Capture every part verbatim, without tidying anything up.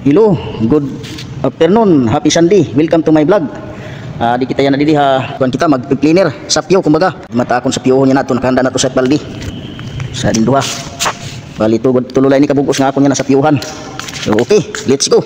Hello, good afternoon, happy Sunday. Welcome to my vlog. Ah, di kita yana didi ha, kuan kita, mag-cleaner, sapyo, kumbaga. Mata akon sapyohon yana, ato nakahanda na to sa baldi. Sa din duha. Bali, tu-, tulo la ini ka bug-os nga akon yana sapyohan. So, okay, let's go.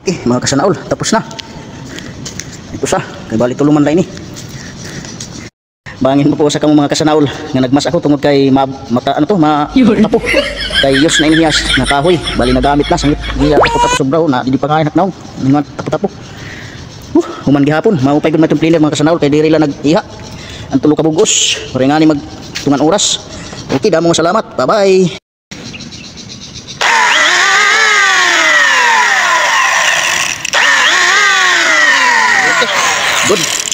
Eh, mga kasanaol, tapos na. Ito sa, kay bali tulo man la ini. Bangin mo po sa kamo, mga kasanaol, nga nagmas ako tungod kay ma-, mata-, ano to, ma-, tapo. Kay use na ini hiya nga kahoy, bali nagamit na, sangit, iya, tapo-tapo sobra, na, didi pa kaya naknaw, nga tapo-tapo. Uh, human gihapon, maupay gud man iton cleaner, mga kasanaol, kay diri la nag-iha. An tulo ka bug-os, waray ngani magtungan oras. Okay, damo nga salamat. Bye-bye. Good.